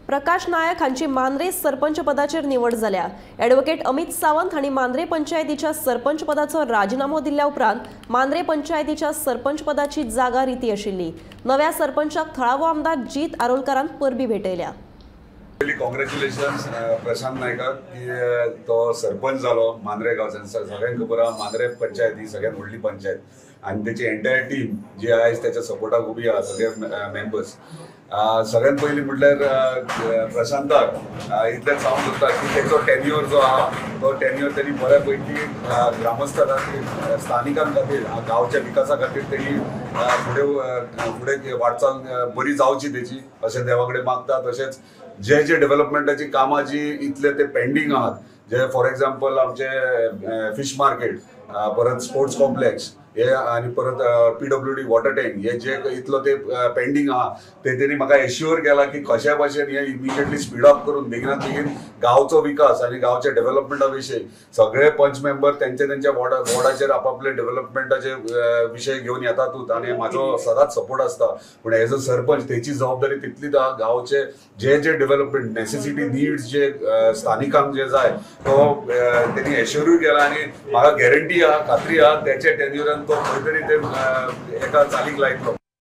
प्रकाश नायक हांची मांद्रे सरपंच पदाचेर निवड जाल्या. ॲडव्होकेट अमित सावंत हांणी मांद्रे पंचायतीच्या सरपंच पदाचो राजिनामो दिल्ल्या उपरांत मांद्रे पंचायतीच्या सरपंच पदाची जागा रिती आशिल्ली. नव्या सरपंचाक थळावो आमदार जीत आरोलकारान परबी भेटयल्या. पयलीं कॉंग्रॅच्युलेशन्स प्रशांत नायकाक की तो सरपंच जालो मांद्रे गांवच्यान. सगळ्यांक खबर आहा मांद्रे पंचायत ही सगळ्यात व्हडली पंचायत आनी तेची एंटायर टीम जी आयज तेच्या सपोर्टाक उबी आहा सगळे मेंबर्स. सगळ्यात पयलीं म्हटल्यार प्रशांताक इतलेंच सांगूंक सोदता की तेचो टेन्युअर जो आहा तो टेन्युअर तेणी बऱ्या पैकी ग्रामस्था खातीर, स्थानिकां खातीर, गांवच्या विकासा खातीर तेणी फुडें फुडें वाटचाल बरी जावची तेची अशें देवा कडेन मागता. तशेंच जे जे डेव्हलपमेंटाची कामां जी इतले ते पेंडींग आहात, जे फॉर एग्जाम्पल आमचे फिश मार्केट, परत स्पोर्ट्स कॉम्प्लेक्स हे आनी परत PWD water tank हे जे इतलो ते पेंडींग आहा ते तेणी म्हाका एश्युअर केला की कशा भाशेन हे इमिजिएटली स्पीड अप करून बेगिनात बेगीन गांवचो विकास आनी गांवच्या डेव्हलपमेंटा विशयी सगळे पंच मेंबर तेंच्या तेंच्या वॉर्डाचेर आपापले डेव्हलपमेंटाचे विशय घेवन येतातूच आनी म्हाजो सदांच सपोर्ट आसता. पूण एज अ सरपंच तेची जबाबदारी तितलीच आहा गांवचे जे जे डेव्हलपमेंट नेसेसिटी नीड्स जे स्थानिकांक जे जाय तो तेणी एश्युरूय केला आनी म्हाका गॅरंटी आहा, खात्री आहा तेच्या टेन्युरान तो खंय तरी ते एका चालीक लायतलो.